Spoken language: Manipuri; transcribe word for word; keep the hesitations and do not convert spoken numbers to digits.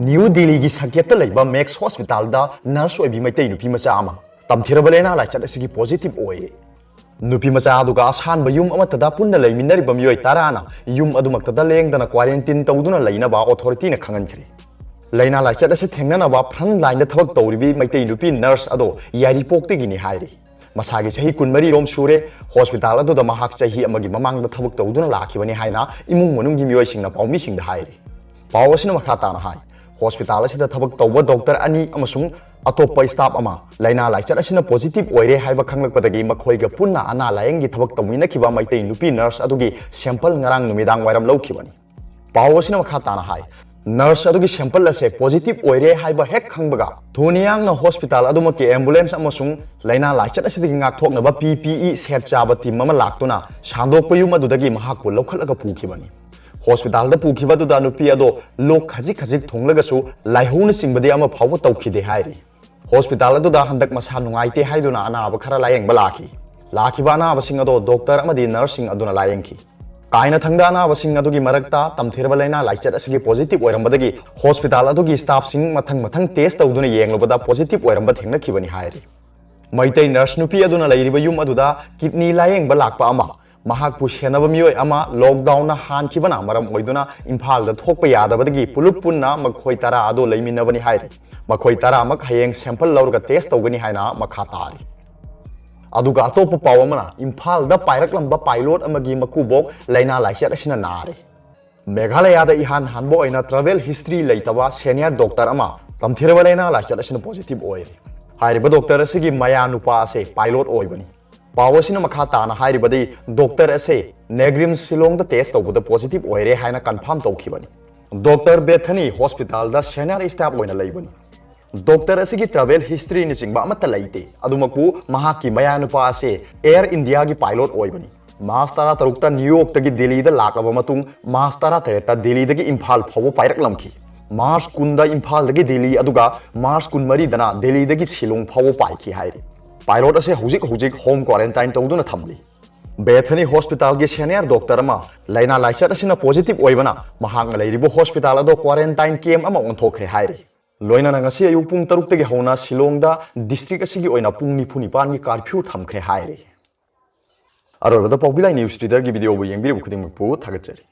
ꯅ꯭ꯌꯨ ꯗꯤꯜꯂꯤꯒꯤ ꯁꯪꯀꯦꯠꯇ ꯂꯩꯕ ꯃꯦꯛꯁ ꯍꯣꯁꯄꯤꯇꯥꯜꯗ ꯅꯔꯁ ꯑꯣꯏꯕꯤ ꯃꯩꯇꯩ ꯅꯨꯄꯤ ꯃꯆꯥ ꯑꯃ ꯇꯝꯊꯤꯔꯕ ꯂꯥꯏꯅꯥ ꯂꯥꯏꯆꯠ ꯑꯁꯤꯒꯤ ꯄꯣꯖꯤꯇꯤꯚ ꯑꯣꯏꯔꯦ꯫ ꯅꯨꯄꯤ ꯃꯆꯥ ꯑꯗꯨꯒ ꯑꯁꯥꯟꯕ ꯌꯨꯝ ꯑꯃꯠꯇꯗ ꯄꯨꯟꯅ ꯂꯩꯃꯤꯟꯅꯔꯤꯕ ꯃꯤꯑꯣꯏ ꯇꯔꯥꯅ ꯌꯨꯝ ꯑꯗꯨꯃꯛꯇꯗ ꯂꯦꯡꯗꯅ ꯀ꯭ꯋꯥꯔꯦꯟꯇꯤꯟ ꯇꯧꯗꯨꯅ ꯂꯩꯅꯕ ꯑꯣꯊꯣꯔꯤꯇꯤꯅ ꯈꯪꯍꯟꯈ꯭ꯔꯦ꯫ ꯂꯥꯏꯅꯥ ꯂꯥꯏꯆꯠ ꯑꯁꯤ ꯊꯦꯡꯅꯅꯕ ꯐ꯭ꯔꯟꯠ ꯂꯥꯏꯟꯗ ꯊꯕꯛ ꯇꯧꯔꯤꯕꯤ ꯃꯩꯇꯩ ꯅꯨꯄꯤ ꯅꯔꯁ ꯑꯗꯣ ꯌꯥꯏꯔꯤꯄꯣꯛꯇꯒꯤꯅꯤ ꯍꯥꯏꯔꯤ꯫ ꯃꯁꯥꯒꯤ ꯆꯍꯤ ꯀꯨꯟꯃꯔꯤ ꯔꯣꯝ ꯁꯨꯔꯦ꯫ ꯍꯣꯁꯄꯤꯇꯥꯜ ꯑꯗꯨꯗ ꯃꯍꯥꯛ ꯆꯍꯤ ꯑꯃꯒꯤ ꯃꯃꯥꯡꯗ ꯊꯕꯛ ꯇꯧꯗꯨꯅ ꯂꯥꯛꯈꯤꯕꯅꯤ ꯍꯥꯏꯅ ꯏꯃꯨꯡ ꯃꯅꯨꯡꯒꯤ ꯃꯤꯑꯣꯏꯁꯤꯡꯅ ꯄꯥꯎꯃꯤꯁꯤꯡꯗ ꯍꯥꯏꯔꯤ꯫ ꯄꯥꯎ ꯑꯁꯤꯅ ꯃꯈꯥ ꯇꯥꯅ ꯍꯥꯏ, ꯍꯣꯁꯄꯤꯇꯥꯜ ꯑꯁꯤꯗ ꯊꯕꯛ ꯇꯧꯕ ꯗꯣꯛꯇꯔ ꯑꯅꯤ ꯑꯃꯁꯨꯡ ꯑꯇꯣꯞꯄ ꯁ꯭ꯇꯥꯐ ꯑꯃ ꯂꯥꯏꯅꯥ ꯂꯥꯏꯆꯠ ꯑꯁꯤꯅ ꯄꯣꯖꯤꯇꯤꯚ ꯑꯣꯏꯔꯦ ꯍꯥꯏꯕ ꯈꯪꯂꯛꯄꯗꯒꯤ ꯃꯈꯣꯏꯒ ꯄꯨꯟꯅ ꯑꯅꯥ ꯂꯥꯌꯦꯡꯒꯤ ꯊꯕꯛ ꯇꯧꯃꯤꯟꯅꯈꯤꯕ ꯃꯩꯇꯩ ꯅꯨꯄꯤ ꯅꯔꯁ ꯑꯗꯨꯒꯤ ꯁꯦꯝꯄꯜ ꯉꯔꯥꯡ ꯅꯨꯃꯤꯗꯥꯡ ꯋꯥꯏꯔꯝ ꯂꯧꯈꯤꯕꯅꯤ꯫ ꯄꯥꯎ ꯑꯁꯤꯅ ꯃꯈꯥ ꯇꯥꯅ ꯍꯥꯏ, ꯅꯔꯁ ꯑꯗꯨꯒꯤ ꯁꯦꯝꯄꯜ ꯑꯁꯦ ꯄꯣꯖꯤꯇꯤꯚ ꯑꯣꯏꯔꯦ ꯍꯥꯏꯕ ꯍꯦꯛ ꯈꯪꯕꯒ ꯊꯨꯅ ꯌꯥꯡꯅ ꯍꯣꯁꯄꯤꯇꯥꯜ ꯑꯗꯨꯃꯛꯀꯤ ꯑꯦꯝꯕꯨꯂꯦꯟꯁ ꯑꯃꯁꯨꯡ ꯂꯥꯏꯅꯥ ꯂꯥꯏꯆꯠ ꯑꯁꯤꯗꯒꯤ ꯉꯥꯛꯊꯣꯛꯅꯕ ꯄꯤ ꯄꯤ ꯏ ꯁꯦꯠ ꯆꯥꯕ ꯇꯤꯝ ꯑꯃ ꯂꯥꯛꯇꯨꯅ ꯁꯥꯡꯗꯣꯛꯄ ꯌꯨꯝ ꯑꯗꯨꯗꯒꯤ ꯃꯍꯥꯛꯄꯨ ꯂꯧꯈꯠꯂꯒ ꯄꯨꯈꯤꯕꯅꯤ꯫ ꯍꯣꯁꯄꯤꯇꯥꯜꯗ ꯄꯨꯈꯤꯕ ꯑꯗꯨꯗ ꯅꯨꯄꯤ ꯑꯗꯣ ꯂꯣꯛ ꯈꯖꯤꯛ ꯈꯖꯤꯛ ꯊꯨꯡꯂꯒꯁꯨ ꯂꯥꯏꯍꯧꯅꯆꯤꯡꯕꯗꯤ ꯑꯃ ꯐꯥꯎꯕ ꯇꯧꯈꯤꯗꯦ ꯍꯥꯏꯔꯤ꯫ ꯍꯣꯁꯄꯤꯇꯥꯜ ꯑꯗꯨꯗ ꯍꯟꯗꯛ ꯃꯁꯥ ꯅꯨꯡꯉꯥꯏꯇꯦ ꯍꯥꯏꯗꯨꯅ ꯑꯅꯥꯕ ꯈꯔ ꯂꯥꯌꯦꯡꯕ ꯂꯥꯛꯈꯤ꯫ ꯂꯥꯛꯈꯤꯕ ꯑꯅꯥꯕꯁꯤꯡ ꯑꯗꯣ ꯗꯣꯛꯇꯔ ꯑꯃꯗꯤ ꯅꯔꯁꯁꯤꯡ ꯑꯗꯨꯅ ꯂꯥꯌꯦꯡꯈꯤ꯫ ꯀꯥꯏꯅꯊꯪꯗ ꯑꯅꯥꯕꯁꯤꯡ ꯑꯗꯨꯒꯤ ꯃꯔꯛꯇ ꯇꯝꯊꯤꯔꯕ ꯂꯥꯏꯅꯥ ꯂꯥꯏꯆꯠ ꯑꯁꯤꯒꯤ ꯄꯣꯖꯤꯇꯤꯚ ꯑꯣꯏꯔꯝꯕꯗꯒꯤ ꯍꯣꯁꯄꯤꯇꯥꯜ ꯑꯗꯨꯒꯤ ꯁ꯭ꯇꯥꯐꯁꯤꯡ ꯃꯊꯪ ꯃꯊꯪ ꯇꯦꯁ ꯇꯧꯗꯨꯅ ꯌꯦꯡꯂꯨꯕꯗ ꯄꯣꯖꯤꯇꯤꯚ ꯑꯣꯏꯔꯝꯕ ꯊꯦꯡꯅꯈꯤꯕꯅꯤ ꯍꯥꯏꯔꯤ꯫ ꯃꯩꯇꯩ ꯅꯔꯁ ꯅꯨꯄꯤ ꯑꯗꯨꯅ ꯂꯩꯔꯤꯕ ꯌꯨꯝ ꯑꯗꯨꯗ ꯀꯤꯗꯅꯤ ꯂꯥꯌꯦꯡꯕ ꯂꯥꯛꯄ ꯑꯃ, ꯃꯍꯥꯛꯄꯨ ꯁꯦꯟꯅꯕ ꯃꯤꯑꯣꯏ ꯑꯃ ꯂꯣꯛꯗꯥꯎꯟꯅ ꯍꯥꯟꯈꯤꯕꯅ ꯃꯔꯝ ꯑꯣꯏꯗꯨꯅ ꯏꯝꯐꯥꯜꯗ ꯊꯣꯛꯄ ꯌꯥꯗꯕꯗꯒꯤ ꯄꯨꯂꯞ ꯄꯨꯟꯅ ꯃꯈꯣꯏ ꯇꯔꯥ ꯑꯗꯨ ꯂꯩꯃꯤꯟꯅꯕꯅꯤ ꯍꯥꯏꯔꯤ꯫ ꯃꯈꯣꯏ ꯇꯔꯥꯃꯛ ꯍꯌꯦꯡ ꯁꯦꯝꯄꯜ ꯂꯧꯔꯒ ꯇꯦꯁ ꯇꯧꯒꯅꯤ ꯍꯥꯏꯅ ꯃꯈꯥ ꯇꯥꯔꯤ꯫ ꯑꯗꯨꯒ ꯑꯇꯣꯞꯄ ꯄꯥꯎ ꯑꯃꯅ, ꯏꯝꯐꯥꯜꯗ ꯄꯥꯏꯔꯛꯂꯝꯕ ꯄꯥꯏꯂꯣꯠ ꯑꯃꯒꯤ ꯃꯀꯨꯕꯣꯛ ꯂꯥꯏꯅꯥ ꯂꯥꯏꯆꯠ ꯑꯁꯤꯅ ꯅꯥꯔꯦ꯫ ꯃꯦꯘꯥꯂꯌꯥꯗ ꯏꯍꯥꯟ ꯍꯥꯟꯕ ꯑꯣꯏꯅ ꯇ꯭ꯔꯥꯚꯦꯜ ꯍꯤꯁꯇ꯭ꯔꯤ ꯂꯩꯇꯕ ꯁꯦꯅꯤꯌꯔ ꯗꯣꯛꯇꯔ ꯑꯃ ꯇꯝꯊꯤꯔꯕ ꯂꯥꯏꯅꯥ ꯂꯥꯏꯆꯠ ꯑꯁꯤꯅ ꯄꯣꯖꯤꯇꯤꯚ ꯑꯣꯏꯔꯦ꯫ ꯍꯥꯏꯔꯤꯕ ꯗꯣꯛꯇꯔ ꯑꯁꯤꯒꯤ ꯃꯌꯥ ꯅꯨꯄꯥ ꯑꯁꯦ ꯄꯥꯏꯂꯣꯠ ꯑꯣꯏꯕꯅꯤ꯫ ꯄꯥꯎ ꯑꯁꯤꯅ ꯃꯈꯥ ꯇꯥꯅ ꯍꯥꯏꯔꯤꯕꯗꯤ, ꯗꯣꯛꯇꯔ ꯑꯁꯦ ꯅꯦꯒ꯭ꯔꯤꯝꯁ ꯁꯤꯂꯣꯡꯗ ꯇꯦꯁ ꯇꯧꯕꯗ ꯄꯣꯖꯤꯇꯤꯚ ꯑꯣꯏꯔꯦ ꯍꯥꯏꯅ ꯀꯟꯐꯥꯔꯝ ꯇꯧꯈꯤꯕꯅꯤ꯫ ꯗꯣꯛꯇꯔ ꯕꯦꯊꯅꯤ ꯍꯣꯁꯄꯤꯇꯥꯜꯗ ꯁꯦꯅꯤꯌꯔ ꯁ꯭ꯇꯥꯐ ꯑꯣꯏꯅ ꯂꯩꯕꯅꯤ꯫ ꯗꯣꯛꯇꯔ ꯑꯁꯤꯒꯤ ꯇ꯭ꯔꯥꯚꯦꯜ ꯍꯤꯁꯇ꯭ꯔꯤꯅꯆꯤꯡꯕ ꯑꯃꯠꯇ ꯂꯩꯇꯦ꯫ ꯑꯗꯨꯃꯛꯄꯨ ꯃꯍꯥꯛꯀꯤ ꯃꯌꯥꯅꯨꯄꯥ ꯑꯁꯦ ꯑꯦꯌꯔ ꯏꯟꯗꯤꯌꯥꯒꯤ ꯄꯥꯏꯂꯣꯠ ꯑꯣꯏꯕꯅꯤ꯫ ꯃꯥꯔꯆ ꯇꯔꯥꯇꯔꯨꯛꯇ ꯅ꯭ꯌꯨꯌꯣꯔꯛꯇꯒꯤ ꯗꯤꯜꯂꯤꯗ ꯂꯥꯛꯂꯕ ꯃꯇꯨꯡ, ꯃꯥꯔꯆ ꯇꯔꯥꯇꯔꯦꯠꯇ ꯗꯤꯜꯂꯤꯗꯒꯤ ꯏꯝꯐꯥꯜ ꯐꯥꯎꯕ ꯄꯥꯏꯔꯛꯂꯝꯈꯤ꯫ ꯃꯥꯔꯆ ꯀꯨꯟꯗ ꯏꯝꯐꯥꯜꯗꯒꯤ ꯗꯤꯜꯂꯤ, ꯑꯗꯨꯒ ꯃꯥꯔꯆ ꯀꯨꯟꯃꯔꯤꯗꯅ ꯗꯤꯜꯂꯤꯗꯒꯤ ꯁꯤꯂꯣꯡ ꯐꯥꯎꯕ ꯄꯥꯏꯈꯤ ꯍꯥꯏꯔꯤ꯫ ꯄꯥꯏꯂꯣꯠ ꯑꯁꯦ ꯍꯧꯖꯤꯛ ꯍꯧꯖꯤꯛ ꯍꯣꯝ ꯀ꯭ꯋꯥꯔꯦꯟꯇꯥꯏꯟ ꯇꯧꯗꯨꯅ ꯊꯝꯂꯤ꯫ ꯕꯦꯊꯅꯤ ꯍꯣꯁꯄꯤꯇꯥꯜꯒꯤ ꯁꯦꯅꯤꯌꯔ ꯗꯣꯛꯇꯔ ꯑꯃ ꯂꯥꯏꯅꯥ ꯂꯥꯏꯆꯠ ꯑꯁꯤꯅ ꯄꯣꯖꯤꯇꯤꯚ ꯑꯣꯏꯕꯅ ꯃꯍꯥꯛꯅ ꯂꯩꯔꯤꯕ ꯍꯣꯁꯄꯤꯇꯥꯜ ꯑꯗꯣ ꯀ꯭ꯋꯥꯔꯦꯟꯇꯥꯏꯟ ꯀꯦꯝꯞ ꯑꯃ ꯑꯣꯟꯊꯣꯛꯈ꯭ꯔꯦ ꯍꯥꯏꯔꯤ꯫ ꯂꯣꯏꯅꯅ ꯉꯁꯤ ꯑꯌꯨꯛ ꯄꯨꯡ ꯇꯔꯨꯛꯇꯒꯤ ꯍꯧꯅ ꯁꯤꯂꯣꯡꯗ ꯗꯤꯁꯇ꯭ꯔꯤꯛ ꯑꯁꯤꯒꯤ ꯑꯣꯏꯅ ꯄꯨꯡ ꯅꯤꯐꯨ ꯅꯤꯄꯥꯟꯒꯤ ꯀꯥꯔꯐ꯭ꯌꯨ ꯊꯝꯈ꯭ꯔꯦ ꯍꯥꯏꯔꯤ꯫ ꯑꯔꯣꯏꯕꯗ ꯄꯥꯎꯕꯤ ꯂꯥꯏ ꯅ꯭ꯌꯨꯁ ꯐꯤꯗꯔꯒꯤ ꯚꯤꯗꯤꯑꯣꯕꯨ ꯌꯦꯡꯕꯤꯔꯤꯕ ꯈꯨꯗꯤꯡꯃꯛꯄꯨ ꯊꯥꯒꯠꯆꯔꯤ꯫